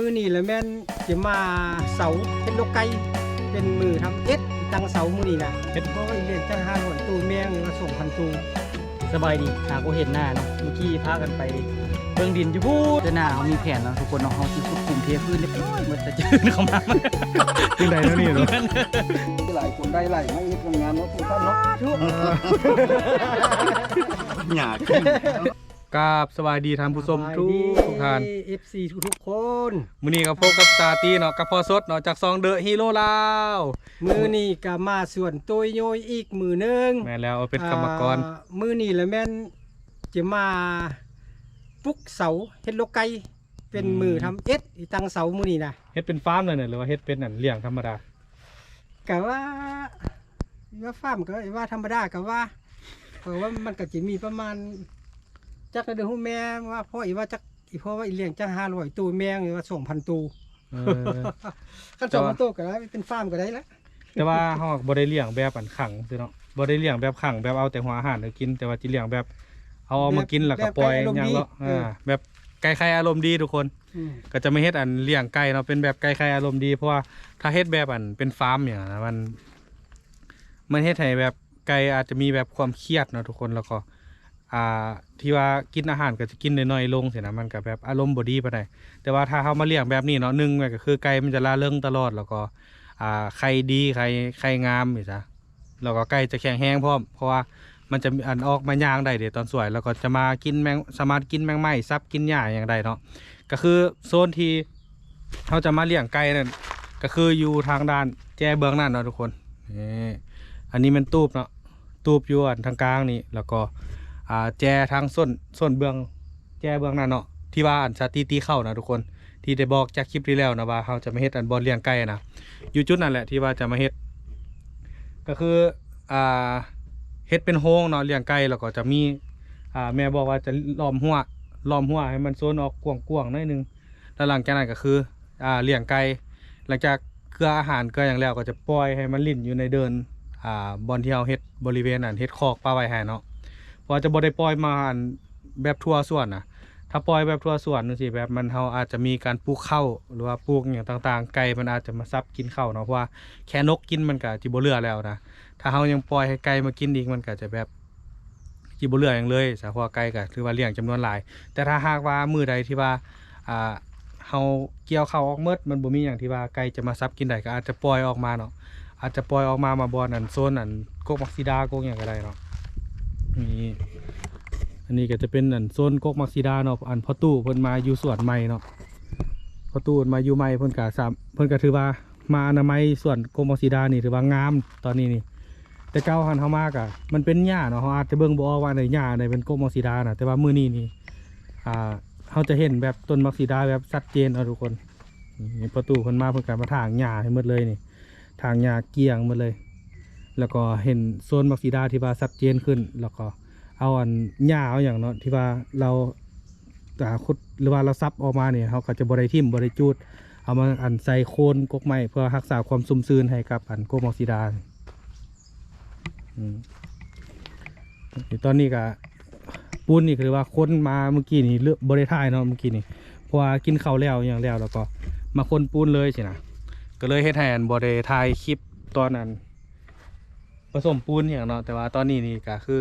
ມື້ນີ້ລະແມ່ນຈະມາເສົາເຮັດລົກໄກ່ ເປັນມື້ທຳອິດຕັ້ງເສົາມື້ນີ້ນະ ເຮັດ ເພາະວ່າອີ່ເລນຈັກຫ້າຮ້ອຍໂຕ ແມງວ່າສອງພັນໂຕ. ສະບາຍດີ ຫາກໍເຫັນໜ້າເນາະ ເມື່ອກີ້ພາກັນໄປເບິ່ງດິນຢູ່ພຸ້ນ ແຕ່ໜ້າເຮົາມີແຜນແລ້ວທຸກຄົນເນາະ ເຮົາຊິຂຸດຂຸມເທພື້ນຮຽບຮ້ອຍໝົດ ແຕ່ຈະເດີນເຂົ້າມາ ຈັ່ງໃດແນວນີ້ເນາະ ຫຼາຍຄົນໄດ້ຫຼາຍໄມ້ເຮັດງາມໆເນາະ ທຸກທ່ານເນາະ ຍາກ ກາບສະບາຍດີທ່ານຜູ້ຊົມທຸກໆທ່ານ ເອັຟຊີທຸກໆຄົນ ມື້ນີ້ກໍພົບກັບສາຕີເນາະ ກັບພໍ່ສົດເນາະ ຈາກຊ່ອງເດີະຮີໂຣລາວ ມື້ນີ້ກໍມາສວນໂຕຍໂຍຍອີກມື້ໜຶ່ງ ແມ່ນແລ້ວ ເປັນກຳມະກອນ ອ່າ ມື້ນີ້ລະແມ່ນຈະມາປຸກເສົາເຮັດລົກໄກ່ ເປັນ ອືມ ມື້ທຳອິດ ຕັ້ງເສົາມື້ນີ້ນະ ເຮັດເປັນຟາມເລີຍນະ ຫຼືວ່າເຮັດເປັນອັນລ້ຽງທຳມະດາ? ກະວ່າ ວ່າຟາມກະວ່າທຳມະດາກະວ່າ ເພາະວ່າມັນກະຊິມີປະມານ ຈັກເດີ ຮູ້ແມ່ວ່າ ພໍ່ອີວ່າຈັກ ອີພໍ່ວ່າອີລ້ຽງຈັກຫ້າຮ້ອຍໂຕ ແມງວ່າສອງພັນໂຕ ເອີ ຄັນສອງພັນໂຕກະໄດ້ ເປັນຟາມກະໄດ້ລະ ແຕ່ວ່າເຮົາບໍ່ໄດ້ລ້ຽງແບບອັນຂັງຊີ້ເນາະ ບໍ່ໄດ້ລ້ຽງແບບຂັງ ແບບເອົາແຕ່ຫົວອາຫານມາກິນ ແຕ່ວ່າຊິລ້ຽງແບບເອົາ ເອົາມາກິນແລ້ວກໍປ່ອຍ ແບບໄກ່ອາລົມດີ ຍ່າງເລາະ ເອີ ເອີ ແບບໄກ່ໄຂ່ອາລົມດີທຸກຄົນ ອືມ ກໍຈະມາເຮັດອັນລ້ຽງໄກ່ເນາະ ເປັນແບບໄກ່ໄຂ່ອາລົມດີ ເພາະວ່າຖ້າເຮັດແບບອັນເປັນຟາມຫຍັງນະ ມັນ ມັນເຮັດໃຫ້ແບບໄກ່ອາດຈະມີແບບຄວາມຄຽດເນາະທຸກຄົນ ແລ້ວກໍ ອ່າ ທີ່ວ່າກິນອາຫານກໍຈະກິນໄດ້ໜ້ອຍລົງຊີ້ນະ ມັນກໍແບບອາລົມບໍ່ດີປານໃດ ແຕ່ວ່າຖ້າເຮົາມາລ້ຽງແບບນີ້ເນາະ ໜຶ່ງມັນກໍຄືໄກ່ມັນຈະລ່າເຣິງຕະຫຼອດ ແລ້ວກໍ ອ່າ ໄຂ່ດີ ໄຂ່ ໄຂ່ງາມນີ້ຊະ ແລ້ວກໍໄກ່ຈະແຂງແຮງພ້ອມ ເພາະວ່າມັນຈະອັນອອກມາຍ່າງໄດ້ເດ້ຕອນສວຍ ແລ້ວກໍຈະມາກິນແມງ ສາມາດກິນແມງໄມ້ ສັບກິນຫຍ້າຫຍັງໄດ້ເນາະ ກໍຄືໂຊນທີ່ເຮົາຈະມາລ້ຽງໄກ່ນັ້ນ ກໍຄືຢູ່ທາງດ້ານແຈເບື້ອງນັ້ນເນາະທຸກຄົນ ນີ້ ອັນນີ້ແມ່ນຕູບເນາະ ຕູບຢູ່ອັນທາງກາງນີ້ ແລ້ວກໍ ອ່າ ແຈທາງໂຊນ ໂຊນເບື້ອງ ແຈເບື້ອງນັ້ນເນາະ ທີ່ວ່າອັນສາຕີຕີເຂົ້ານະທຸກຄົນ ທີ່ໄດ້ບອກຈາກຄລິບທີ່ແລ້ວນະວ່າເຮົາຈະມາເຮັດອັນບ່ອນລ້ຽງໄກ່ນະ ຢູ່ຈຸດນັ້ນແຫຼະທີ່ວ່າຈະມາເຮັດ ກໍຄື ອ່າ ເຮັດເປັນໂຮງເນາະ ລ້ຽງໄກ່ ແລ້ວກໍຈະມີ ອ່າ ແມ່ບອກວ່າຈະລ້ອມຮົ້ວ ລ້ອມຮົ້ວໃຫ້ມັນໂຊນອອກກວ້າງໆໜ້ອຍໜຶ່ງ ແລ້ວຫຼັງຈາກນັ້ນກໍຄື ອ່າ ລ້ຽງໄກ່ ຫຼັງຈາກເກືອອາຫານເກືອຫຍັງແລ້ວ ກໍຈະປ່ອຍໃຫ້ມັນຫຼິ້ນຢູ່ໃນເດີ່ນ ອ່າ ບ່ອນທີ່ເຮົາເຮັດບໍລິເວນອັນເຮັດຄອກປະໄວ້ໃຫ້ເນາະ ເພາະວ່າຈະບໍ່ໄດ້ປ່ອຍມາອັນແບບທົ່ວສວນນະ ຖ້າປ່ອຍແບບທົ່ວສວນຈັ່ງຊີ້ ແບບມັນ ເຮົາອາດຈະມີການປູກເຂົ້າ ຫຼືວ່າປູກຫຍັງຕ່າງໆ ໄກ່ມັນອາດຈະມາສັບກິນເຂົ້າເນາະ ເພາະວ່າແຄ່ນົກກິນມັນກໍຊິບໍ່ເຫຼືອແລ້ວນະ ຖ້າເຮົາຍັງປ່ອຍໃຫ້ໄກ່ມາກິນອີກ ມັນກໍຈະແບບ ຊິບໍ່ເຫຼືອຫຍັງເລີຍ ສະເພາະໄກ່ກໍຖືວ່າລ້ຽງຈຳນວນຫຼາຍ ແຕ່ຖ້າຫາກວ່າມື້ໃດທີ່ວ່າ ອ່າ ເຮົາກ່ຽວເຂົ້າອອກໝົດ ມັນບໍ່ມີຫຍັງທີ່ວ່າໄກ່ຈະມາສັບກິນໄດ້ ກໍອາດຈະປ່ອຍອອກມາເນາະ ອາດຈະປ່ອຍອອກມາ ມາບ່ອນອັນໂຊນອັນກົກໝາກສີດາ ກົກຫຍັງກໍໄດ້ເນາະ ນີ້ ອັນນີ້ກໍຈະເປັນອັນໂຊນກົກໝາກສີດາເນາະ ອັນພໍ່ຕູ້ເພິ່ນມາຢູ່ສວນໃໝ່ເນາະ ພໍ່ຕູ້ເພິ່ນມາຢູ່ໃໝ່ ເພິ່ນກໍສາມ ເພິ່ນກໍຖືວ່າ ມາອະນາໄມສວນກົກໝາກສີດານີ້ຖືວ່າງາມຕອນນີ້ນີ້ ແຕ່ເກົ່າຫັ້ນເຮົາມາກະມັນເປັນຫຍ້າເນາະ ເຮົາອາດຈະເບິ່ງບໍ່ອອກວ່າອັນໃດຫຍ້າ ອັນໃດເປັນກົກໝາກສີດານະ ແຕ່ວ່າມື້ນີ້ນີ້ ອ່າ ເຮົາຈະເຫັນແບບຕົ້ນໝາກສີດາແບບຊັດເຈນເນາະທຸກຄົນ ນີ້ພໍ່ຕູ້ເພິ່ນມາເພິ່ນກະມາຖາງຫຍ້າໃຫ້ໝົດເລີຍນີ້ ຖາງຫຍ້າກ້ຽງໝົດເລີຍ ແລ້ວກໍເຫັນໂຊນໝາກສີດາທີ່ວ່າຊັດເຈນຂຶ້ນ ແລ້ວກໍເອົາອັນຫຍ້າເອົາຫຍັງເນາະ ທີ່ວ່າລາວ ອ່າ ຂຸດ ຫຼືວ່າລາວສັບອອກມານີ້ ເຮົາກໍຈະບໍ່ໄດ້ຖິ້ມ ບໍ່ໄດ້ຈູດ ເອົາມາອັນໃສ່ໂຄນກົກໄມ້ ເພື່ອຮັກສາຄວາມຊຸ່ມຊື່ນໃຫ້ກັບອັນກົກໝາກສີດາ ອືມ ຕອນນີ້ກະປູນນີ້ຄືວ່າຄົນມາມື້ກີ້ນີ້ ເລືອກບໍ່ໄດ້ຖ່າຍເນາະມື້ກີ້ນີ້ ເພາະວ່າກິນເຂົ້າແລ້ວຫຍັງແລ້ວ ແລ້ວກໍມາຄົນປູນເລີຍຊີ້ນະ ກໍເລີຍເຮັດໃຫ້ອັນບໍ່ໄດ້ຖ່າຍຄລິບຕອນອັນ ປະສົມປູນຫຍັງເນາະ ແຕ່ວ່າຕອນນີ້ນີ້ກະຄື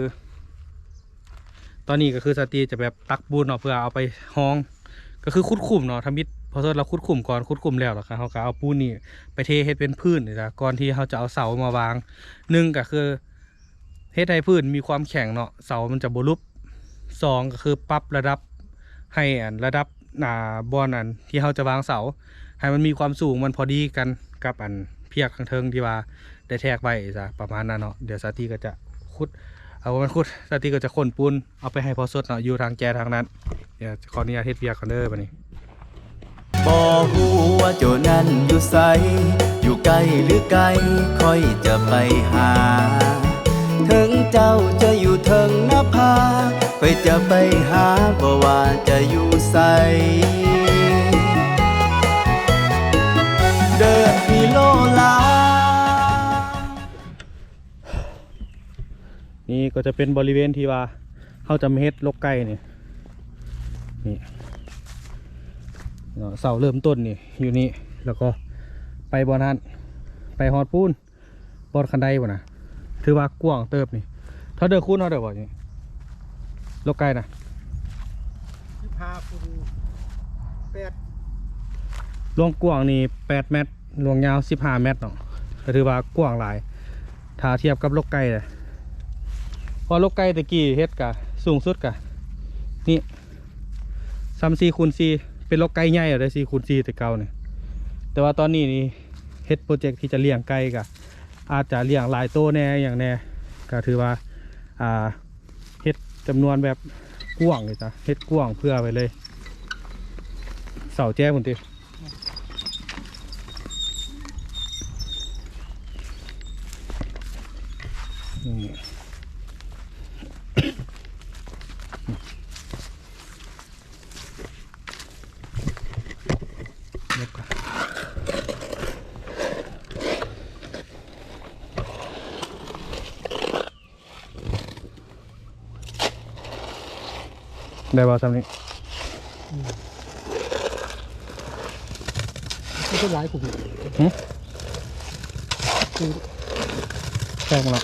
ຕອນນີ້ກໍຄືສາວຕີຈະແບບຕັກປູນເນາະ ເພື່ອເອົາໄປຮອງ ກໍຄືຂຸດຂຸມເນາະ ທຳອິດພໍ່ເສີດລາວຂຸດຂຸມກ່ອນ ຂຸດຂຸມແລ້ວ ແລ້ວກໍເຮົາກໍເອົາປູນນີ້ໄປເທເຮັດເປັນພື້ນນີ້ລະ ກ່ອນທີ່ເຮົາຈະເອົາເສົາມາວາງ ໜຶ່ງກໍຄືເຮັດໃຫ້ພື້ນມີຄວາມແຂງເນາະ ເສົາມັນຈະບໍ່ຫຼຸບ ສອງກໍຄືປັບລະດັບ ໃຫ້ອັນລະດັບ ອ່າ ບ່ອນອັນທີ່ເຮົາຈະວາງເສົາ ໃຫ້ມັນມີຄວາມສູງ ມັນພໍດີກັນກັບອັນພຽກທາງເທິງທີ່ວ່າໄດ້ແທກໄວ້ຊະ ປະມານນັ້ນເນາະ. ດຽວສາວຕີກໍຈະຂຸດ ເອົາ ບໍ່ແມ່ນຂຸດ ສາວຕີກໍຈະຂົນປູນເອົາໄປໃຫ້ພໍ່ສົດເນາະ ຢູ່ທາງແຈທາງນັ້ນ. ດຽວຂໍອະນຸຍາດເຮັດວຽກກ່ອນເດີບາດນີ້. ບໍ່ຮູ້ວ່າເຈົ້ານັ້ນຢູ່ໃສ ຢູ່ໃກ້ຫຼືໄກ ຂ້ອຍຈະໄປຫາ ເຖິງເຈົ້າຈະຢູ່ເທິງນະຜາ ຂ້ອຍຈະໄປຫາ ບໍ່ວ່າຈະຢູ່ໃສ ເດີະ ມີໂລລາ. ນີ້ກໍຈະເປັນບໍລິເວນທີ່ວ່າເຮົາຈະມາເຮັດລົກໄກ່ນີ້ ນີ້ ເນາະ ເສົາເລີ່ມຕົ້ນນີ້ຢູ່ນີ້ ແລ້ວກໍໄປບ່ອນນັ້ນ ໄປຮອດພຸ້ນ ບ່ອນຄັນໄດພຸ້ນນະ ຖືວ່າກວ້າງເຕີບນີ້. ເທົ່າເດີຄູນເທົ່າເດີບໍ່ນີ້ ລົກໄກນະ? ສິບຫ້າຄູນແປດ ລວງກວ້າງນີ້ແປດແມັດ ລວງຍາວສິບຫ້າແມັດເນາະ ກໍຖືວ່າກວ້າງຫຼາຍ ຖ້າທຽບກັບລົກໄກນະ. ເພາະລົກໄກແຕ່ກີ້ເຮັດກະສູງສຸດກະນີ້ ສ່ຳສີ່ຄູນສີ່ ເປັນລົກໄກ່ໃຫຍ່ແລ້ວເດ້ ສີ່ຄູນສີ່ແຕ່ເກົ່ານີ້. ແຕ່ວ່າຕອນນີ້ນີ້ເຮັດໂປຣເຈັກທີ່ຈະລ້ຽງໄກ່ ກະອາດຈະລ້ຽງຫຼາຍໂຕແດ່ ຫຍັງແດ່ ກະຖືວ່າ ອ່າ ເຮັດຈຳນວນແບບກວ້າງເລີຍຈ້ະ ເຮັດກວ້າງເພື່ອໄວ້ເລີຍ ເສົາແຈ້ພຸ້ນຕິ. ນີ້ ໄດ້ບໍ່ຊ່ຳນີ້? ອືມ ມັນກໍຫຼາຍກວ່ານີ້ ຫຶ? ຄື ແຕກໝົດລະ.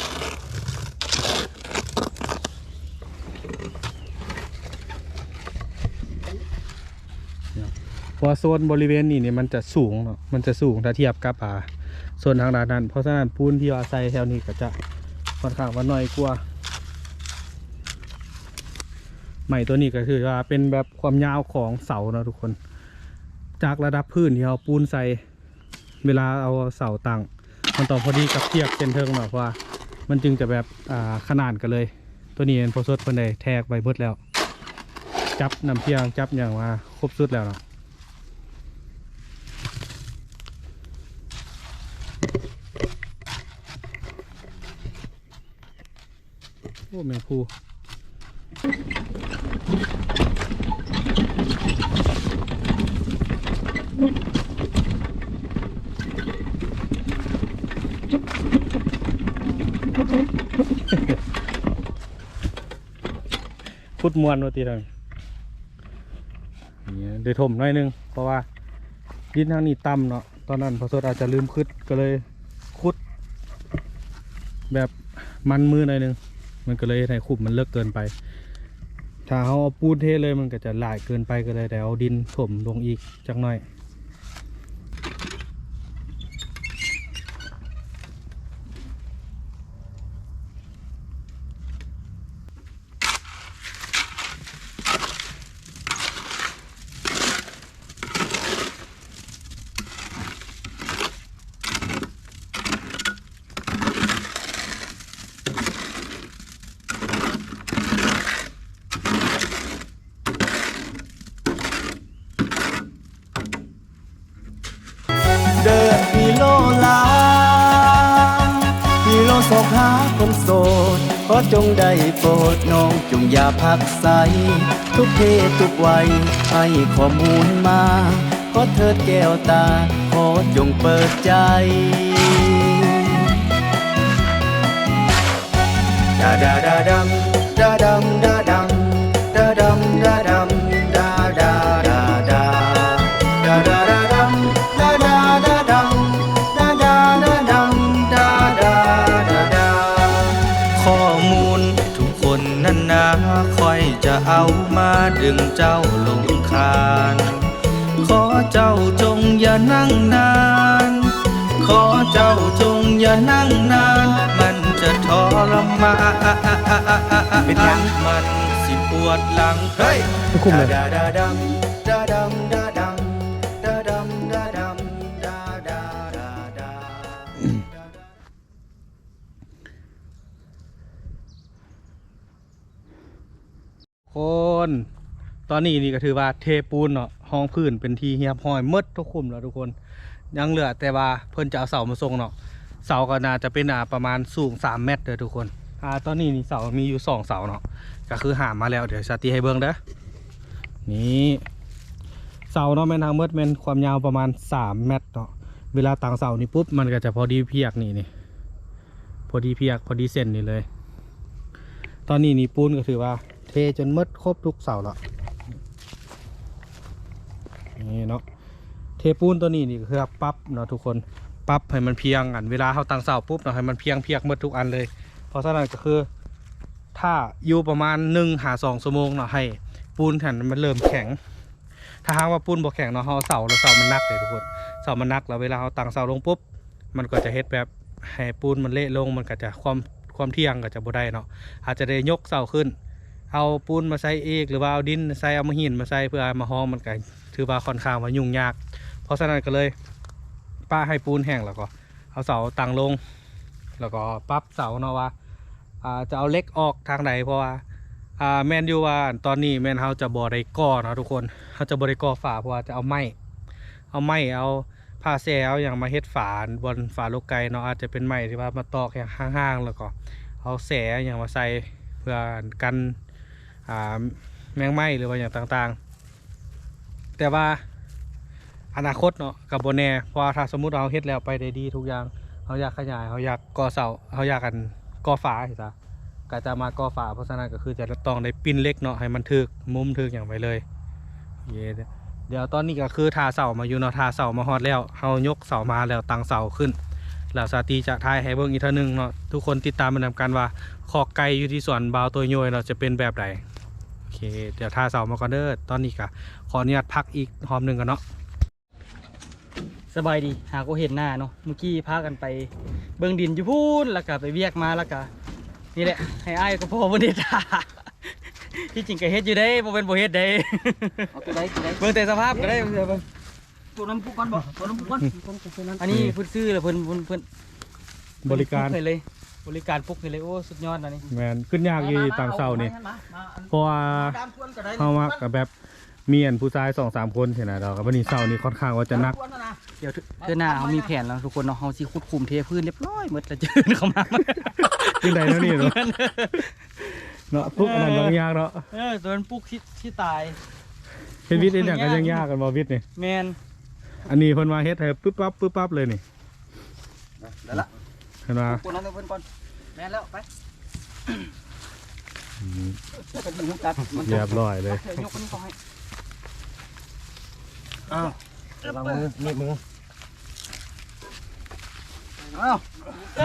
ເພາະວ່າໂຊນບໍລິເວນນີ້ນີ້ມັນຈະສູງເນາະ ມັນຈະສູງຖ້າທຽບກັບ ອ່າ ໂຊນທາງດ້ານນັ້ນ. ເພາະສະນັ້ນ ປູນທີ່ວ່າໃສ່ແຖວນີ້ກໍຈະຂ້ອນຂ້າງວ່າໜ້ອຍກວ່າ. ໄມ້ຕົວນີ້ກໍຖືວ່າເປັນແບບຄວາມຍາວຂອງເສົາເນາະທຸກຄົນ ຈາກລະດັບພື້ນທີ່ເຮົາປູນໃສ່ ເວລາເອົາເສົາຕັ້ງ ມັນຕ້ອງພໍດີກັບພຽກເສັ້ນເທິງເນາະ ເພາະວ່າມັນຈຶ່ງຈະແບບ ອ່າ ຂະໜານກັນເລີຍ. ຕົວນີ້ແມ່ນພໍ່ສົດເພິ່ນໄດ້ແທກໄວ້ເບິດແລ້ວ ຈັບນ້ຳພຽງ ຈັບຫຍັງມາຄົບສຸດແລ້ວເນາະ. ໂອ້ ແມງພູ ຂຸດມ່ວນວ່າຕິທາງນີ້ ໄດ້ຖົມໜ້ອຍໜຶ່ງ ເພາະວ່າດິນທາງນີ້ຕ່ຳເນາະ. ຕອນນັ້ນພໍ່ສົດອາດຈະລືມຂຶດ ກໍເລີຍຂຸດແບບມັນມືໜ້ອຍໜຶ່ງ ມັນກໍເລີຍເຮັດໃຫ້ຂຸມມັນເລິກເກີນໄປ. ຖ້າເຮົາເອົາປູນເທເລີຍ ມັນກໍຈະຫຼາຍເກີນໄປ ກໍເລີຍໄດ້ເອົາດິນຖົມລົງອີກຈັກໜ້ອຍ. ເດີ ກິໂລລາ ກິໂລຊອກຫາຄົນໂສດ ຂໍຈົ່ງໄດ້ໂປດ ນ້ອງຈົ່ງຢ່າພັກໃສ ທຸກເພດທຸກໄວ ໃຫ້ຂໍ້ມູນມາ ຂໍເທີດແກ້ວຕາ ຂໍຈົ່ງເປີດໃຈ. ດາດາດາດຳ ດາດຳດາດຳ ດາດຳດາດຳ ດາດາດາດາ ດາດາດາດຳ ດາດາດາດຳ ດາດາດາດຳ ດາດາດາດາ. ຂໍ້ມູນທຸກຄົນນັ້ນນາ ຂ້ອຍຈະເອົາມາດຶງເຈົ້າລົງຄານ. ຂໍເຈົ້າຈົ່ງຢ່ານັ່ງນານ ຂໍເຈົ້າຈົ່ງຢ່ານັ່ງນານ ມັນຈະທໍລະມານ. ເປັນຫຍັງ? ມັນຊິປວດຫຼັງ ເຮີ້ຍ ຄືຄຸມເລີຍ ດາດາດາດຳ ດາດຳດາດຳ ດາດຳດາດຳ ດາດາດາດາ. ຄົນ ຕອນນີ້ນີ້ກໍຖືວ່າເທປູນເນາະ ຮອງພື້ນເປັນທີ່ຮຽບຮ້ອຍໝົດທຸກຂຸມແລ້ວທຸກຄົນ. ຍັງເຫຼືອແຕ່ວ່າເພິ່ນຈະເອົາເສົາມາສົ່ງເນາະ ເສົາກໍໜ້າຈະເປັນ ອ່າ ປະມານສູງສາມແມັດເດີທຸກຄົນ. ອ່າ ຕອນນີ້ນີ້ເສົາມີຢູ່ສອງເສົາເນາະ ກໍຄືຫາມມາແລ້ວ ດຽວສາທິດໃຫ້ເບິ່ງເດີ. ນີ້ເສົາເນາະ ແມ່ນທັງໝົດແມ່ນຄວາມຍາວປະມານສາມແມັດເນາະ. ເວລາຕັ້ງເສົານີ້ປຸບ ມັນກໍຈະພໍດີພຽກນີ້ ນີ້ ພໍດີພຽກ ພໍດີເສັ້ນນີ້ເລີຍ. ຕອນນີ້ນີ້ປູນກໍຖືວ່າເທຈົນໝົດຄົບທຸກເສົາແລ້ວ. ນີ້ເນາະ ເທປູນຕົວນີ້ນີ້ເພື່ອປັບເນາະທຸກຄົນ ປັບໃຫ້ມັນພຽງ ອັນເວລາເຮົາຕັ້ງເສົາປຸບເນາະ ໃຫ້ມັນພຽງພຽກໝົດທຸກອັນເລີຍ. ເພາະສະນັ້ນກໍຄື ຖ້າຢູ່ປະມານໜຶ່ງຫາສອງຊົ່ວໂມງເນາະ ໃຫ້ປູນຫັ້ນມັນເລີ່ມແຂງ. ຖ້າຫາກວ່າປູນບໍ່ແຂງເນາະ ເຮົາເອົາເສົາ ແລ້ວເສົາມັນໜັກເດ້ທຸກຄົນ ເສົາມັນໜັກ ແລ້ວເວລາເຮົາຕັ້ງເສົາລົງປຸບ ມັນກໍຈະເຮັດແບບໃຫ້ປູນມັນເລະລົງ ມັນກໍຈະຄວາມ ຄວາມທ່ຽງກໍຈະບໍ່ໄດ້ເນາະ. ອາດຈະໄດ້ຍົກເສົາຂຶ້ນ ເອົາປູນມາໃສ່ອີກ ຫຼືວ່າເອົາດິນໃສ່ ເອົາມາຫີນມາໃສ່ ເພື່ອມາຮອງ ມັນກໍຖືວ່າຄ່ອນຂ້າງວ່າຫຍຸ້ງຍາກ. ເພາະສະນັ້ນກໍເລີຍປະໃຫ້ປູນແຫ້ງ ແລ້ວກໍເອົາເສົາຕັ້ງລົງ ແລ້ວກໍປັບເສົາເນາະວ່າ ອ່າ ຈະເອົາເຫຼັກອອກທາງໃດ ເພາະວ່າ ອ່າ ແມ່ນຢູ່ວ່າຕອນນີ້ແມ່ນເຮົາຈະບໍ່ໄດ້ກໍ່ເນາະທຸກຄົນ ເຮົາຈະບໍ່ໄດ້ກໍ່ຝາ ເພາະວ່າຈະເອົາໄມ້ ເອົາໄມ້ ເອົາຜ້າແຊ ເອົາຫຍັງມາເຮັດຝາ ບ່ອນຝາລົກໄກ່ເນາະ ອາດຈະເປັນໄມ້ທີ່ວ່າມາຕອກໃຫ້ຫ່າງໆ ແລ້ວກໍເອົາແຊຫຍັງມາໃສ່ ເພື່ອກັນ ອ່າ ແມງໄມ້ ຫຼືວ່າຫຍັງຕ່າງໆ. ແຕ່ວ່າອະນາຄົດເນາະ ກໍບໍ່ແນ່ ເພາະວ່າຖ້າສົມມຸດເຮົາເຮັດແລ້ວໄປໄດ້ດີທຸກຢ່າງ ເຮົາຢາກຂະຫຍາຍ ເຮົາຢາກກໍ່ເສົາ ເຮົາຢາກ ອັນ ກໍ່ຝາຊີ້ນະ ກໍຈະມາກໍ່ຝາ. ເພາະສະນັ້ນກໍຄືຈະຕ້ອງໄດ້ປິ່ນເຫຼັກເນາະ ໃຫ້ມັນຖືກມຸມຖືກຫຍັງໄປເລີຍ. ໂອເຄ ດຽວຕອນນີ້ກໍຄືຖ້າເສົາມາຢູ່ເນາະ ຖ້າເສົາມາຮອດແລ້ວ ເຮົາຍົກເສົາມາແລ້ວຕັ້ງເສົາຂຶ້ນ ແລ້ວສາຕີຈະຖ່າຍໃຫ້ເບິ່ງອີກເທື່ອໜຶ່ງເນາະ. ທຸກຄົນຕິດຕາມໄປນຳກັນວ່າຄອກໄກ່ຢູ່ທີ່ສວນບ່າວໂຕໂຍຍເນາະ ຈະເປັນແບບໃດ. ໂອເຄ ດຽວຖ້າເສົາມາກ່ອນເດີ ຕອນນີ້ກໍຂໍອະນຸຍາດພັກອີກຮອບໜຶ່ງກ່ອນເນາະ. ສະບາຍດີ ຫາກໍເຫັນໜ້າເນາະ ມື້ກີ້ພາກັນໄປເບິ່ງດິນຢູ່ພຸ້ນ ແລ້ວກໍໄປວຽກມາ ແລ້ວກໍນີ້ແຫຼະ ໃຫ້ອ້າຍກັບພໍ່ເພິ່ນເຮັດຖ້າ ທີ່ຈິງກໍເຮັດຢູ່ເດ້ ບໍ່ແມ່ນບໍ່ເຮັດເດ້ ເອົາຕົວໃດ ຕົວໃດ ເບິ່ງແຕ່ສະພາບກໍໄດ້ ເບິ່ງ ຕົວນັ້ນປຸກກ່ອນບໍ່ ຕົວນັ້ນປຸກກ່ອນ ອັນນີ້ເພິ່ນຊື້ແລ້ວ ເພິ່ນ ເພິ່ນ ເພິ່ນ ບໍລິການ ປຸກໃຫ້ເລີຍ ບໍລິການປຸກໃຫ້ເລີຍ. ໂອ້ ສຸດຍອດນະນີ້ ແມ່ນ ຂຶ້ນຍາກຢູ່ ມາ ຕັ້ງເສົານີ້ ມາ ມາ ມາ ເພາະວ່າ ມາດາມຊວນກໍໄດ້ ເຮົາມັກແບບ ມີອັນຜູ້ຊາຍສອງສາມຄົນຊີ້ນະ ແລ້ວກໍບັດນີ້ເສົານີ້ຄ່ອນຂ້າງວ່າຈະໜັກ ດຽວເທື່ອໜ້າເຮົາມີແຜນແລ້ວທຸກຄົນເນາະ ເຮົາຊິຂຸດຂຸມເທພື້ນຮຽບຮ້ອຍໝົດ ແລ້ວຈະເດີນເຂົ້າມາ ຈັ່ງໃດແນວນີ້ເນາະ ເນາະ ປຸກອັນນັ້ນມັນຍາກເນາະ ເອີ ຕົວນັ້ນປຸກຊິ ຊິຕາຍ ເຮັດວິດເຮັດຫຍັງກໍຍັງຍາກກັນບໍ່ ວິດນີ້ ແມ່ນ ອັນນີ້ເພິ່ນວ່າເຮັດໃຫ້ປຶບປັບປຶບປັບເລີຍນີ້. ໄດ້ລະ ເຫັນວ່າ ຄົນນັ້ນເພິ່ນກ່ອນ ແມ່ນແລ້ວ ໄປ ອືມ ເພິ່ນຮູ້ຈັກ ຮຽບຮ້ອຍເລີຍ ເອີ ຍົກອັນນີ້ເຂົາໃຫ້ ອ້າວ ລະວັງມື ມີດມື ອ້າວ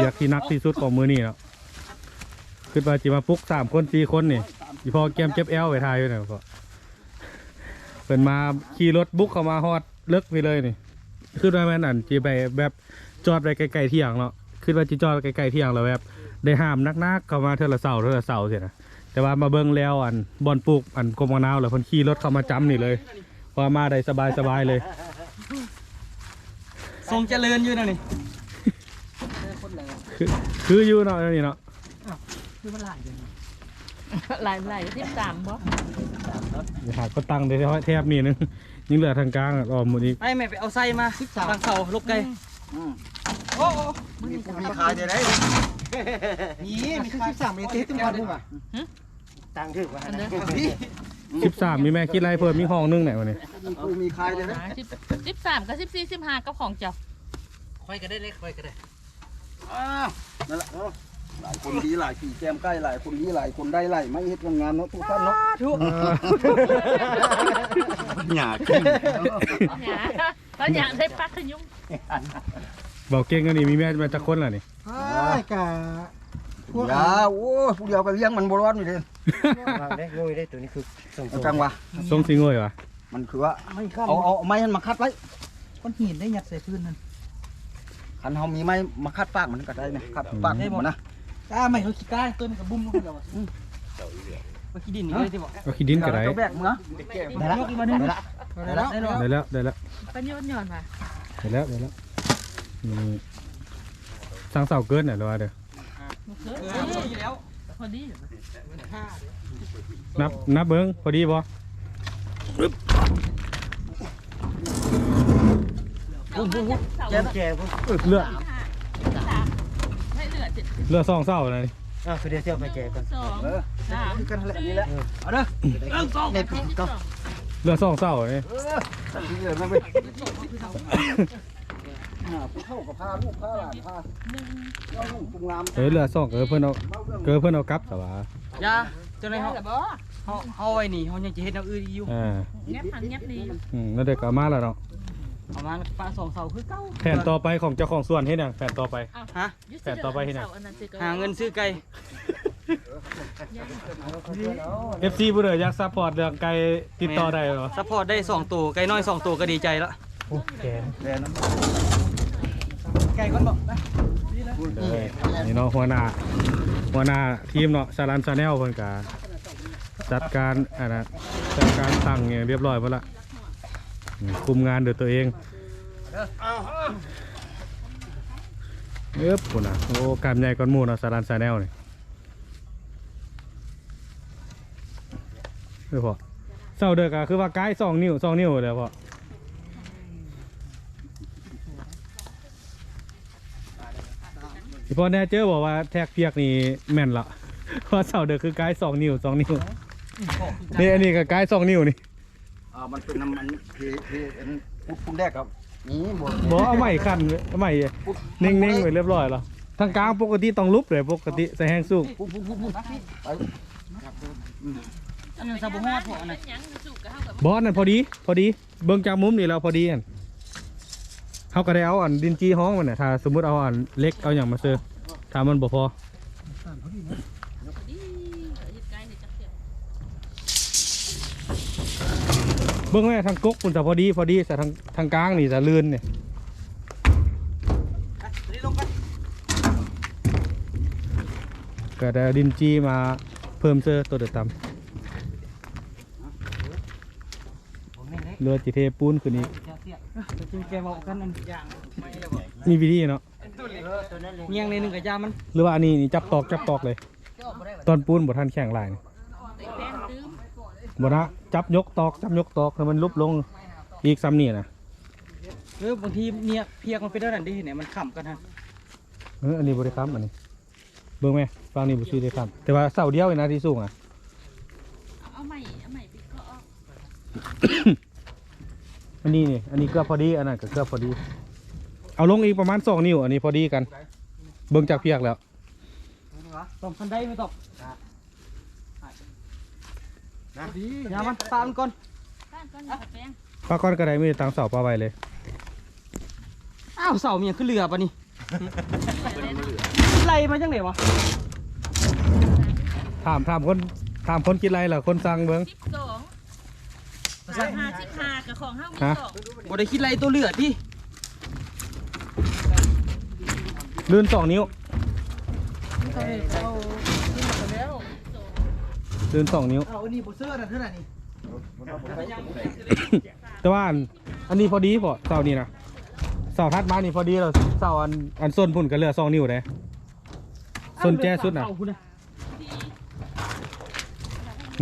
ວຽກທີ່ໜັກທີ່ສຸດຂອງມື້ນີ້ເນາະ ຄິດວ່າຊິມາປຸກສາມຄົນສີ່ຄົນນີ້ ອີພໍ່ກຽມເຈັບແອວໄປຖ່າຍຢູ່ນີ້ ເພິ່ນມາຂີ່ລົດບຸກເຂົ້າມາຮອດເລິກພີ້ເລີຍນີ້ ຄືວ່າແມ່ນອັນຊິໄປແບບຈອດໄວ້ໃກ້ໆຖຽງເນາະ ຄິດວ່າຊິຈອດໄວ້ໃກ້ໆຖຽງ ແລ້ວແບບໄດ້ຫາມໜັກໆເຂົ້າມາເທື່ອລະເສົາເທື່ອລະເສົາຊີ້ນະ ແຕ່ວ່າມາເບິ່ງແລ້ວ ອັນ ບ່ອນປູກ ອັນ ກົກໝາກນາວ ແລ້ວເພິ່ນຂີ່ລົດເຂົ້າມາຈຳນີ້ເລີຍ ເພາະວ່າມາໄດ້ສະບາຍໆເລີຍ ຊົງຈະເລີນຢູ່ນະນີ້ ຄື ຄືຢູ່ເນາະ ແນວນີ້ເນາະ ອ້າວ ຄືມັນຫຼາຍເດ້ ຫຼາຍ ຫຼາຍ ສິບສາມບໍ່ ຫາກໍຕັ້ງໄດ້ແຖບນີ້ໜຶ່ງ ຍັງເຫຼືອທາງກາງອ້ອມໝົດອີກ ໄປແມ່ ໄປເອົາໄຊມາ ຕັ້ງເສົາລົກໄກ່ ອືມ ໂອ້ ມີຜູ້ມີຂາຍໄດ້ ນີ້ ມີຂາຍ ສິບສາມເມດ ເຮັດຈັ່ງໃດວະ ຫຶ ຕັ້ງຖືກວ່າ ອັນເດີ ສິບສາມ ມີແມ່ຄິດໄລ່ເພີ່ມອີກຫ້ອງໜຶ່ງແຫຼະວັນນີ້ ມີຜູ້ມີຂາຍໄດ້ ສິບ ສິບສາມ ກັບ ສິບສີ່ ສິບຫ້າ ກັບຂອງເຈົ້າ ຂ້ອຍກໍໄດ້ເລີຍ ຂ້ອຍກໍໄດ້ ອ້າວ ນັ້ນລະ ເອີ ຫຼາຍຄົນດີຫຼາຍຜີແກມໃກ້ ຫຼາຍຄົນດີຫຼາຍຄົນໄດ້ຫຼາຍ ມາເຮັດງາມໆເນາະ ທຸກທ່ານເນາະ ສາທຸ ເອີ ຍາກ ຍາກ ເຂົາຢາກໄດ້ປັກຂະຍຸງ ເວົ້າເກັ່ງອັນນີ້ ມີເມຍມາຈັກຄົນລະນີ້? ອ້າຍ ກະພວກ ດຽວ ໂອ້ຍ ຜູ້ດຽວກໍລ້ຽງມັນບໍ່ລອດນີ້ເດ້ ເດັກງຸ້ຍເດ້ ໂຕນີ້ຄື ຈັ່ງຫວະ ຊົງຊິງຸ້ຍຫວະ ມັນຄືວ່າ ເອົາ ເອົາໄມ້ຫັ້ນມາຂັດໄວ້ ກ້ອນຫີນໄດ້ຍັດໃສ່ພື້ນຫັ້ນ ຄັນເຮົາມີໄມ້ມາຂັດປາກມັນກໍໄດ້ນະ ຂັດປາກ ອືມ ມັນນະ ຕາໄມ້ເຮົາຂີ້ກ້ານ ຕົ້ນກະບຸ້ມລົງໄປແລ້ວ ອືມ ເອົາຂີ້ດິນນີ້ເລີຍຕິບໍ່ ເອົາຂີ້ດິນກໍໄດ້ ເຈົ້າແບກເມືອ ໄດ້ລະ ຍົກອີກບາດໜຶ່ງ ໄດ້ລະ ໄດ້ລະ ໄດ້ແລ້ວ ໄດ້ແລ້ວ ປະໂຫຍດຍ້ອນວ່າ ໄດ້ແລ້ວ ໄດ້ແລ້ວ ນີ້ ສ້າງເສົາເກີນນະ ຫຼືວ່າເດີ ບໍ່ເກີນ ພໍດີ ນັບ ນັບເບິ່ງ ພໍດີບໍ່? ພຸ້ນ ພຸ້ນ ພຸ້ນ ແຈ ແຈ ພຸ້ນ ເຫຼືອ ເຫຼືອສອງເສົານະນີ້ ເອີ ຄືດຽວຊິເອົາໄປແຈກ່ອນ ສອງ ເອີ ສາມ ຄືກັນຫັ້ນແຫຼະ ນີ້ແຫຼະ ເອີ ເອົາເດີ ໜຶ່ງ ສອງ ເຫຼືອສອງເສົານີ້ ເອີ ເຫຼືອມາເບິ່ງ ຫາຜູ້ເຖົ້າກໍພາລູກພາຫຼານພາເຈົ້າລູກຄົນງາມ ເອີ ເຫຼືອສອງ ເອີ ເພິ່ນເອົາ ເອີ ເພິ່ນເອົາກັບຊະຫວາ ຢ່າ ເຈົ້ານາຍເຮົາ ເຮົາ ເຮົາໄວ້ນີ້ ເຮົາຍັງຈະເຮັດແນວອື່ນອີກຢູ່. ອ່າ ແງບຫັ້ນແງບນີ້ຢູ່. ອືມ ແລ້ວເດກກໍມາແລ້ວເນາະ. ເອົາມາແລ້ວປະສອງເສົາຄືເກົ່າ. ແຜນຕໍ່ໄປຂອງເຈົ້າຂອງສວນເຮັດຫຍັງ? ແຜນຕໍ່ໄປ. ຮະ? ແຜນຕໍ່ໄປເຮັດຫຍັງ? ຫາເງິນຊື້ໄກ່. ເອັຟຊີ ຜູ້ໃດຢາກຊັບພອດເລື່ອງໄກ່ຕິດຕໍ່ໄດ້ບໍ່? ຊັບພອດໄດ້ສອງໂຕ ໄກ່ນ້ອຍສອງໂຕກໍດີໃຈລະ. ໂອ້ ແກງ ແລ່ນນຳ ໄກ່ກ່ອນບໍ? ໄປ ນີ້ເນາະ ຫົວໜ້າ ຫົວໜ້າທີມເນາະ ສາລານ Channel ເພິ່ນກະຈັດການ ອັນນະ ຈັດການຕັ້ງຫຍັງຮຽບຮ້ອຍໝົດລະ. ອືມ ຄຸມງານໂດຍຕົວເອງ. ເອີບ ພຸ້ນນະ. ໂອ້ ກ້າມໃຫຍ່ກ່ອນໝູ່ເນາະ ສາລານ Channel ນີ້. ເອີ ພໍ່ ເສົາເດີກະຄືວ່າກາຍສອງນິ້ວ ສອງນິ້ວແລ້ວພໍ່. ອີ່ພໍ່ແນ່ເຈີບໍ່ວ່າແທກພຽກນີ້ແມ່ນລະ ເພາະເສົາເດີກຄືກາຍສອງນິ້ວ ສອງນິ້ວ. ນີ້ ອັນນີ້ກໍກາຍສອງນິ້ວນີ້. ອ່າ ມັນເປັນນ້ຳມັນເພ ເພ ອັນ ປຸດ ປຸດແລກຄັບ. ນີ້ບໍ່ ບໍ່ ເອົາໄມ້ຂັນ ເອົາໄມ້ ປຸດ ເນັ່ງໆໄວ້ຮຽບຮ້ອຍລະ. ທາງກາງປົກກະຕິຕ້ອງຫຼຸບເດ້ ປົກກະຕິໃສ່ແຮງສູງ. ປຸດ ປຸດ ປຸດ ປຸດ ໄປ. ອັນນັ້ນຊະບໍ່ຮອດພໍອັນນັ້ນ. ບໍ່ ອັນນັ້ນພໍດີ ພໍດີ ເບິ່ງຈາກມຸມນີ້ແລ້ວພໍດີຫັ້ນ. ເຮົາກໍໄດ້ເອົາອັນດິນຈີ່ຮອງມັນນະ ຖ້າສົມມຸດເອົາອັນເຫຼັກເອົາຫຍັງມາເຊີ ຖ້າມັນບໍ່ພໍ. ເບິ່ງແມ້ທາງກົກພຸ້ນ ຈະພໍດີ ພໍດີ ສະ ທາງ ທາງກາງນີ້ຈະລື່ນນີ້. ກໍໄດ້ເອົາດິນຈີ່ມາເພີ່ມເຊີໂຕເດີດຕຳ ຫຼືວ່າຊິເທປູນຂຶ້ນອີກ. ມີວິທີເນາະ. ງຽງໜ້ອຍໜຶ່ງກະຢ່າມັນ ຫຼືວ່າອັນນີ້ນີ້ຈັບຕອກ ຈັບຕອກເລີຍ ຕອນປູນບໍ່ທັນແຂງຫຼາຍ. ບໍ່ນະ ຈັບຍົກຕອກ ຈັບຍົກຕອກໃຫ້ມັນຫຼຸບລົງອີກສ່ຳນີ້ນະ. ເອີ ບາງທີເພຍກມັນເປັນແນວນັ້ນເດ້ ເຫັນໄຫມ ມັນຄ້ຳກັນຫັ້ນ. ເອີ ອັນນີ້ບໍ່ໄດ້ຄ້ຳ ອັນນີ້ ເບິ່ງແມ້ ຝັ່ງນີ້ບໍ່ຊິໄດ້ຄ້ຳ ແຕ່ວ່າເສົາດຽວນີ້ນະທີ່ສູງນະ. ເອົາ ເອົາໃໝ່ ເອົາໃໝ່ບິດເຄາະອອກ. ອັນນີ້ນີ້ ອັນນີ້ເກືອບພໍດີ ອັນນັ້ນກໍເກືອບພໍດີ. ເອົາລົງອີກປະມານສອງນິ້ວ ອັນນີ້ພໍດີກັນ ເບິ່ງຈາກພຽກແລ້ວ. ຕ້ອງຄັນໄດໄປຕ້ອງ ນະ ຢ່າມັນ ປະມັນກ່ອນ ປະກ່ອນກໍໄດ້ ມີແຕ່ຕັ້ງເສົາປະໄວ້ເລີຍ. ອ້າວ ເສົາມັນຍັງຄືເຫຼືອປານນີ້ ໄລ່ມາຈັ່ງໃດວະ? ຖາມ ຖາມຄົນ ຖາມຄົນຄິດໄລ່ລະ ຄົນສັ່ງເບິ່ງ. ສາມຫ້າສິບຫ້າ ກະຂອງເຮົາມີສອງ ບໍ່ໄດ້ຄິດໄລ່ໂຕເຫຼືອຕິ. ລື່ນສອງນິ້ວ ລື່ນສອງນິ້ວ. ເອົາ ອັນນີ້ບໍ່ເຊີນະ ເທື່ອນີ້. ແຕ່ວ່າອັນ ອັນນີ້ພໍດີພໍ ເສົານີ້ນະ ເສົາຖັດມານີ້ພໍດີແລ້ວ. ເສົາອັນ ອັນສົ້ນພຸ້ນກໍເຫຼືອສອງນິ້ວເດ້ ສົ້ນແຈສຸດນະ.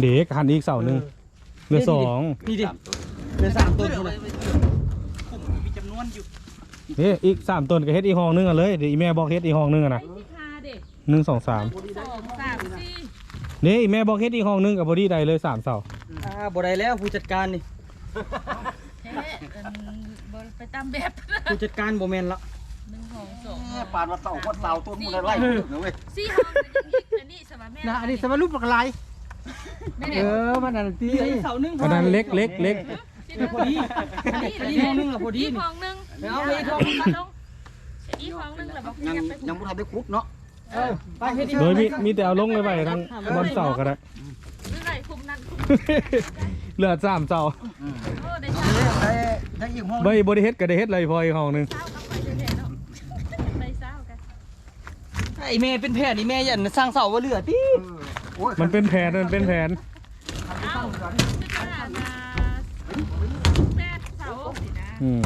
ເດກ ຫັນອີກເສົາໜຶ່ງ ເຫຼືອສອງ ນີ້ດິ ເຫຼືອສາມຕົ້ນພຸ້ນນະ. ເດ້ ອີກສາມຕົ້ນກໍເຮັດອີກຫ້ອງໜຶ່ງຫັ້ນເລີຍ. ເດ ອີ່ແມ່ບອກເຮັດອີກຫ້ອງໜຶ່ງຫັ້ນນະ ໜຶ່ງ ສອງ ສາມ ເດ້ ອີ່ແມ່ບອກເຮັດອີກຫ້ອງໜຶ່ງກໍພໍດີໄດ້ເລີຍສາມເສົາ. ອ່າ ບໍ່ໄດ້ແລ້ວ ຜູ້ຈັດການນີ້ ເອີ ອັນ ບໍ່ໄປຕາມແບບ ຜູ້ຈັດການບໍ່ແມ່ນລະ. ໜຶ່ງ ສອງ ສາມ ເອີ ປານວ່າເສົາຮອດຊາວຕົ້ນ ບໍ່ໄດ້ໄລ່ເລີຍເວີຍ. ສີ່ຫ້ອງ ອັນນີ້ສະວ່າແມ່ນ ນະ ອັນນີ້ສະວ່າຮູບບັກຫຼາຍ ແມ່ນ ເອີ ມັນອັນນັ້ນຕິ ເສົາໜຶ່ງ ອັນນັ້ນເຫຼັກ ເຫຼັກ ເຫຼັກ ພໍດີ ອັນນີ້ຫ້ອງໜຶ່ງລະພໍດີ ອີກຫ້ອງໜຶ່ງ ເອົາອີກຫ້ອງໜຶ່ງ ອີກຫ້ອງໜຶ່ງລະບໍ່ ຍັງ ຍັງບໍ່ທັນໄດ້ຂຸດເນາະ. ເອີ ໄປເຮັດ ໂດຍມີ ມີແຕ່ເອົາລົງໄວ້ ໄວ້ທາງບ່ອນເສົາກໍໄດ້ ເຫຼືອສາມເສົາ. ອືມ ໂອ້ ໄດ້ ໄດ້ ໄດ້ອີກຫ້ອງ ບໍ່ ບໍ່ໄດ້ເຮັດກໍໄດ້ເຮັດແລ້ວ ພໍອີກຫ້ອງໜຶ່ງ. ໄອ້ແມ່ເປັນແຜນນີ້ ແມ່ຢ້ານສ້າງເສົາບໍ່ເຫຼືອຕິ. ເອີ ໂອ້ຍ ມັນເປັນແຜນ ມັນເປັນແຜນ. ອືມ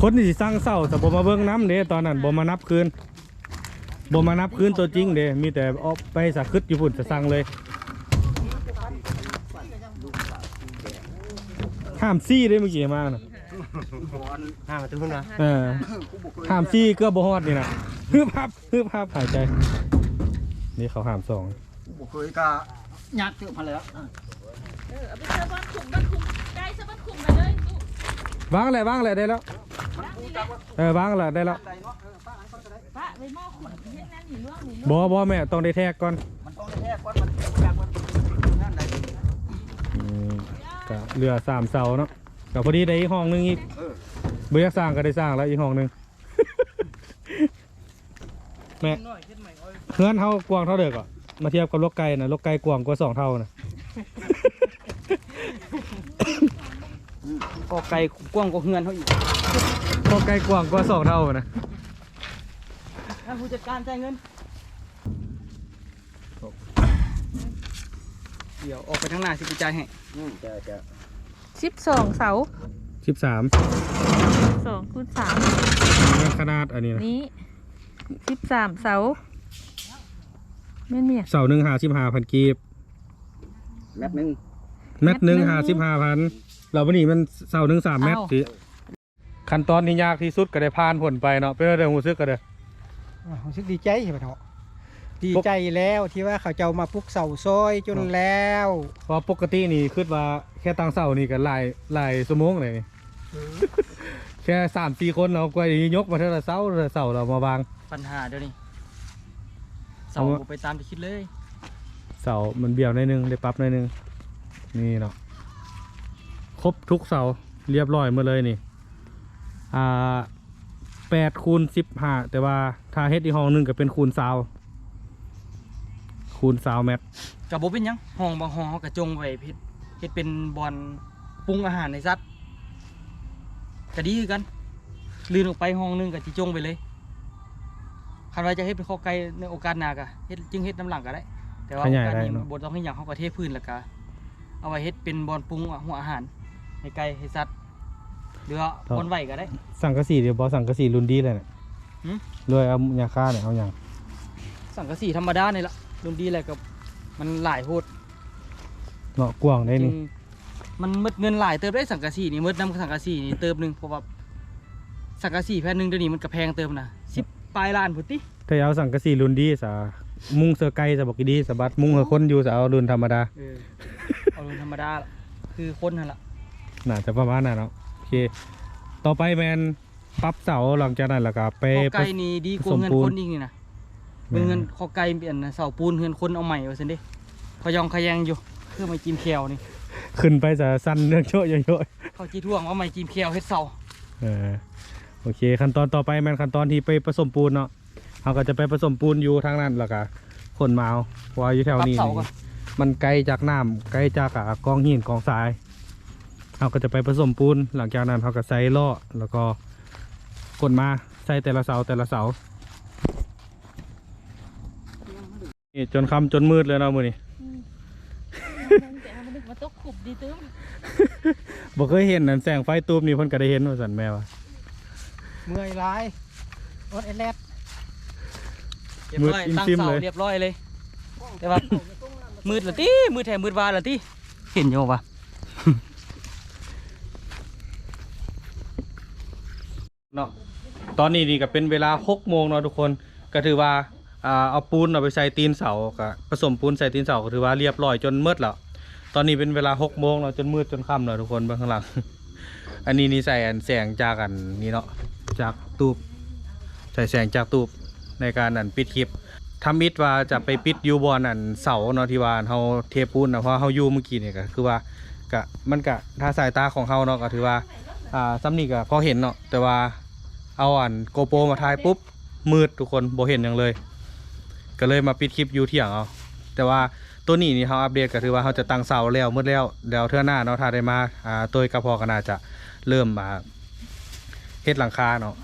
ຄົນທີ່ຊິສ້າງເສົາ ແຕ່ບໍ່ມາເບິ່ງນຳເດ້ ຕອນນັ້ນບໍ່ມານັບຄືນ. ບໍ່ມານັບຄືນຕົວຈິງເດ້ ມີແຕ່ອອກໄປສະຄຶດຢູ່ພຸ້ນ ສະສັ່ງເລີຍ. ຫ້າມຊີ້ເດ້ ມື້ກີ້ມານະ ຫ້າມມາແຕ່ພຸ້ນນະ. ເອີ ຫ້າມຊີ້ເກືອບບໍ່ຮອດນີ້ນະ ຮຶບຮັບ ຮຶບຮັບ ຫາຍໃຈ. ນີ້ເຂົາຫ້າມສອງ ບໍ່ເຄີຍກະຍາກເຕີບຫັ້ນແຫຼະ. ເອີ ເອົາໄປເຊີບ້ານຄຸ້ມ ບ້ານຄຸ້ມ ໄກເຊີບ້ານຄຸ້ມໄປເລີຍ. ວາງແຫຼະ ວາງແຫຼະ ໄດ້ແລ້ວ. ເອີ ວາງແຫຼະ ໄດ້ແລ້ວ. ປະໄວ້ໝໍ້ຂຸ້ນ ເຮັດງານນີ້ລ່ວງນີ້ ບໍ່ ບໍ່ແມ່ ຕ້ອງໄດ້ແທກກ່ອນ ມັນຕ້ອງໄດ້ແທກກ່ອນ ມັນບໍ່ຈັກວ່າງານໃດ. ກະເຫຼືອສາມເສົາເນາະ ກະພໍດີໄດ້ອີກຫ້ອງໜຶ່ງອີກ. ເອີ ບໍ່ຢາກສ້າງກະໄດ້ສ້າງແລ້ວອີກຫ້ອງໜຶ່ງ. ແມ່ ເຮືອນເຮົາກວ້າງເທົ່າໃດກໍ ມາທຽບກັບລົກໄກ່ນະ, ລົກໄກ່ກວ້າງກວ່າສອງເທົ່ານະ. ອືມ ກໍໄກ່ກວ້າງກວ່າເຮືອນເຮົາອີກ, ກໍໄກ່ກວ້າງກວ່າສອງເທົ່ານະ. ທ່ານຜູ້ຈັດການຈ່າຍເງິນ. ດຽວອອກໄປທາງໜ້າຊິໄປຈ່າຍໃຫ້. ອືມ ຈ້າ ຈ້າ. ສິບສອງເສົາ. ສິບສາມ. ສອງຄູນສາມ ມັນຂະໜາດອັນນີ້ນະ. ນີ້ ສິບສາມເສົາ. ແມ່ນບໍ່? ເສົາໜຶ່ງຫ້າສິບຫ້າພັນກີບ. ແມັດໜຶ່ງ. ແມັດໜຶ່ງຫ້າສິບຫ້າພັນ. ແລ້ວບັດນີ້ມັນເສົາໜຶ່ງສາມແມັດ. ເອົ້າ ຊິ ຂັ້ນຕອນທີ່ຍາກທີ່ສຸດກໍໄດ້ຜ່ານພົ້ນໄປເນາະ. ເປັນແນວໃດຮູ້ສຶກກໍເດີ? ອາ ຮູ້ສຶກດີໃຈເນາະ, ດີໃຈແລ້ວທີ່ວ່າເຂົາເຈົ້າມາປຸກເສົາຊ່ອຍຈົນແລ້ວ. ເພາະວ່າປົກກະຕິນີ້ຄິດວ່າແຄ່ຕັ້ງເສົານີ້ກໍຫຼາຍ ຫຼາຍຊົ່ວໂມງເລີຍນີ້. ເອີ ແຄ່ສາມສີ່ຄົນເນາະ ກວ່າຈະຍົກມາເທື່ອລະເສົາ ເທື່ອລະເສົາ ແລ້ວມາວາງ. ບັນຫາດຽວນີ້ ເສົາບໍ່ໄປຕາມທີ່ຄິດເລີຍ. ເສົາມັນບ້ຽວໜ້ອຍໜຶ່ງ ໄດ້ປັບໜ້ອຍໜຶ່ງ. ນີ້ເນາະ ຄົບທຸກເສົາ ລຽບຮ້ອຍໝົດເລີຍນີ້. ອ່າ ແປດຄູນສິບຫ້າ ແຕ່ວ່າຖ້າເຮັດອີກຫ້ອງໜຶ່ງກໍເປັນຄູນຊາວ ຄູນຊາວແມັດ. ກໍບໍ່ເປັນຫຍັງ, ຫ້ອງບາງຫ້ອງເຮົາກໍຈົ່ງໄວ້ເຮັດ ເຮັດເປັນບ່ອນປຸງອາຫານໃຫ້ສັດ ກໍດີຄືກັນ. ລື່ນອອກໄປຫ້ອງໜຶ່ງກໍຊິຈົ່ງໄປເລີຍ. ຄັນວ່າຈະເຮັດເປັນຄອກໄກ່ໃນໂອກາດໜ້າກໍເຮັດ ຈຶ່ງເຮັດນຳຫຼັງກໍໄດ້, ແຕ່ວ່າໂອກາດນີ້ບໍ່ຕ້ອງເຮັດຫຍັງ, ເຮົາກໍເທພື້ນ ແລ້ວກໍເອົາໄວ້ເຮັດເປັນບ່ອນປຸງຫົວອາຫານໃຫ້ໄກ່ໃຫ້ສັດ. ຫຼືວ່າ ເນາະ ບ່ອນໄຫວ້ກໍໄດ້. ສັງກະສີເດບໍ່? ສັງກະສີລຸ້ນດີແລ້ວນະ. ຫື? ຫຼືວ່າເອົາຫຍ້າຄານີ້ ເອົາຫຍັງ? ສັງກະສີທຳມະດານີ້ລະ ລຸ້ນດີແລ້ວກໍມັນຫຼາຍໂພດເນາະ. ກວ້າງເດ້ນີ້. ມັນໝົດເງິນຫຼາຍເຕີບເດ້ ສັງກະສີນີ້. ໝົດນຳສັງກະສີນີ້ເຕີບໜຶ່ງ ເພາະວ່າສັງກະສີແຜ່ນໜຶ່ງດຽວນີ້ມັນກໍແພງເຕີບນະ ສິບປາຍລ້ານພຸ້ນຕິ. ຖ້າເອົາສັງກະສີລຸ້ນດີສາ ມຸງເສື້ອໄກ່ສາ ບໍ່ກີດີສາ ບັດມຸງໃຫ້ຄົນຢູ່ສາ ເອົາລຸ້ນທຳມະດາ. ເອີ ເອົາລຸ້ນທຳມະດາ ຄືຄົນຫັ້ນລະ. ໜ້າຈະປະມານນັ້ນເນາະ. ໂອເຄ ຕໍ່ໄປແມ່ນປັບເສົາ. ຫຼັງຈາກນັ້ນລະກະໄປ ຄອກໄກ່ນີ້ດີກວ່າເຮືອນຄົນອີກນີ້ນະ. ແມ່ນ ເບິ່ງເຮືອນຄອກໄກ່ ອັນເສົາປູນເຮືອນຄົນເອົາໃໝ່ວ່າຊັ້ນເດ້. ຂະຫຍອງຂະແຍງຢູ່ ຄືໄມ້ຈິ້ມແຂ້ວນີ້ ຂຶ້ນໄປສາ ສັ່ນເລື່ອງໂຈະໂຍະ. ເຂົາຊິທວງເອົາໄມ້ຈິ້ມແຂ້ວເຮັດເສົາ. ເອີ ໂອເຄ ຂັ້ນຕອນຕໍ່ໄປແມ່ນຂັ້ນຕອນທີ່ໄປປະສົມປູນເນາະ. ເຮົາກໍຈະໄປປະສົມປູນຢູ່ທາງນັ້ນ ແລ້ວກໍຂົນມາເອົາ ເພາະວ່າຢູ່ແຖວນີ້ ປັບເສົາກ່ອນ ມັນໄກຈາກນ້ຳ ໄກຈາກ ອາ ກອງຫີນກອງຊາຍ. ເຮົາກໍຈະໄປປະສົມປູນ ຫຼັງຈາກນັ້ນເຮົາກໍໃສ່ລໍ້ ແລ້ວກໍຂົນມາໃສ່ແຕ່ລະເສົາ ແຕ່ລະເສົາ. ນີ້ຈົນຄ່ຳຈົນມືດເລີຍເນາະມື້ນີ້. ອືມ ແຕ່ເຮົາມານຶກວ່າຕົກຂຸມດີຕື່ມ ບໍ່ເຄີຍເຫັນອັນແສງໄຟຕູບນີ້ ເພິ່ນກໍໄດ້ເຫັນວ່າຊັ້ນແມ່ວ່າ. ເມື່ອຍຫຼາຍ ອົດແອດແລດ. ຮຽບຮ້ອຍ ຕັ້ງເສົາຮຽບຮ້ອຍເລີຍ ແຕ່ວ່າມືດລະຕິ ມືດແທ້ມືດວ່າລະຕິ. ເຫັນຢູ່ວ່າ ເນາະ ຕອນນີ້ນີ້ກໍເປັນເວລາຫົກໂມງເນາະທຸກຄົນ. ກໍຖືວ່າ ອ່າ ເອົາປູນເອົາໄປໃສ່ຕີນເສົາ ກໍປະສົມປູນໃສ່ຕີນເສົາ ກໍຖືວ່າຮຽບຮ້ອຍຈົນໝົດແລ້ວ. ຕອນນີ້ເປັນເວລາຫົກໂມງເນາະ ຈົນມືດຈົນຄ່ຳແລ້ວທຸກຄົນ. ເບິ່ງຂ້າງຫຼັງ ອັນນີ້ນີ້ໃສ່ອັນແສງຈາກອັນນີ້ເນາະ ຈາກຕູບ ໃສ່ແສງຈາກຕູບໃນການອັນປິດຄລິບ. ທຳອິດວ່າຈະໄປປິດຢູ່ບ່ອນອັນເສົາເນາະ ທີ່ວ່າເຮົາເທປູນນະ ເພາະວ່າເຮົາຢູ່ມື້ກີ້ນີ້ ກໍຄືວ່າ ກະ ມັນກະ ຖ້າສາຍຕາຂອງເຮົາເນາະ ກໍຖືວ່າ ອ່າ ສ່ຳນີ້ກະພໍເຫັນເນາະ ແຕ່ວ່າເອົາອັນໂກໂປມາຖ່າຍປຸບ ມືດທຸກຄົນ ບໍ່ເຫັນຫຍັງເລີຍ ກໍເລີຍມາປິດຄລິບຢູ່ຖຽງເອົາ. ແຕ່ວ່າໂຕນີ້ນີ້ເຮົາອັບເດດ ກໍຖືວ່າເຮົາຈະຕັ້ງເສົາແລ້ວໝົດແລ້ວ ແລ້ວເທື່ອໜ້າເນາະ ຖ້າໄດ້ມາ ອ່າ ໂຕຍກັບພໍ່ ກໍໜ້າຈະເລີ່ມ ອ່າ ເຮັດຫຼັງຄາເນາະ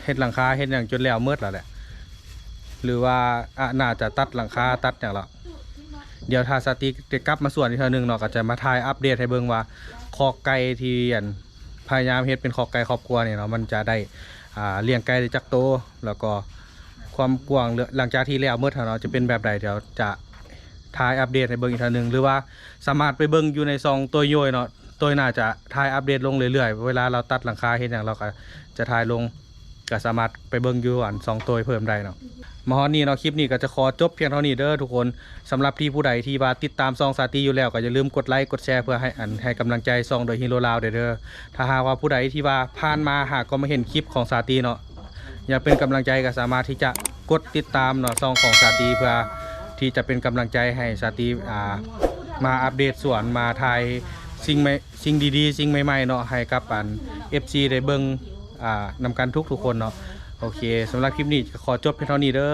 ເຮັດຫຼັງຄາເຮັດຫຍັງຈົນແລ້ວໝົດແລ້ວແຫຼະ ຫຼືວ່າ ອາ ໜ້າຈະຕັດຫຼັງຄາຕັດຫຍັງແລ້ວ. ດຽວຖ້າສາຕີໄດ້ກັບມາສວນອີກເທື່ອໜຶ່ງເນາະ ກໍຈະມາຖ່າຍອັບເດດໃຫ້ເບິ່ງວ່າ ຄອກໄກ່ທີ່ອັນ ພະຍາຍາມເຮັດເປັນຄອກໄກ່ຄອບຄົວນີ້ເນາະ ມັນຈະໄດ້ ອ່າ ລ້ຽງໄກ່ໄດ້ຈັກໂຕ ແລ້ວກໍຄວາມກວ້າງ ຫຼັງຈາກທີ່ແລ້ວໝົດຫັ້ນເນາະ ຈະເປັນແບບໃດ ດຽວຈະຖ່າຍອັບເດດໃຫ້ເບິ່ງອີກເທື່ອໜຶ່ງ ຫຼືວ່າສາມາດໄປເບິ່ງຢູ່ໃນຊ່ອງໂຕຍໂຍຍເນາະ. ໂຕຍໜ້າຈະຖ່າຍອັບເດດລົງເລື້ອຍໆ ເວລາລາວຕັດຫຼັງຄາເຮັດຫຍັງ ລາວກໍຈະຖ່າຍລົງ ກໍສາມາດໄປເບິ່ງຢູ່ອັນຊ່ອງໂຕຍເພີ່ມໄດ້ເນາະ. ມາຮອດນີ້ເນາະ ຄລິບນີ້ກໍຈະຂໍຈົບພຽງເທົ່ານີ້ເດີທຸກຄົນ. ສຳລັບທີ່ຜູ້ໃດທີ່ວ່າຕິດຕາມຊ່ອງສາຕີຢູ່ແລ້ວ ກໍຢ່າລືມກົດໄລກົດແຊ ເພື່ອໃຫ້ອັນ ໃຫ້ກຳລັງໃຈຊ່ອງໂດຍ Hero ລາວ ເດີ. ຖ້າຫາກວ່າຜູ້ໃດທີ່ວ່າຜ່ານມາຫາກໍມາເຫັນຄລິບຂອງສາຕີເນາະ ຢາກເປັນກຳລັງໃຈ ກໍສາມາດທີ່ຈະກົດຕິດຕາມເນາະ ຊ່ອງຂອງສາຕີ ເພື່ອທີ່ຈະເປັນກຳລັງໃຈໃຫ້ສາຕີ ອ່າ ມາອັບເດດສວນ ມາຖ່າຍ ສິ່ງໃໝ່ ສິ່ງດີໆ ສິ່ງໃໝ່ໆ ເນາະ ໃຫ້ກັບອັນ ເອັຟຊີ ໄດ້ເບິ່ງ ອ່າ ນຳກັນທຸກໆຄົນເນາະ. ໂອເຄ ສຳລັບຄລິບນີ້ກໍຂໍຈົບພຽງເທົ່ານີ້ເດີ.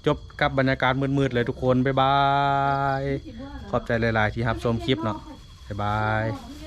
ຈົບກັບບັນຍາກາດມືດໆເລີຍທຸກຄົນ. ບາຍບາຍ. ຂອບໃຈຫຼາຍໆທີ່ຮັບຊົມຄລິບເນາະ. ບາຍບາຍ.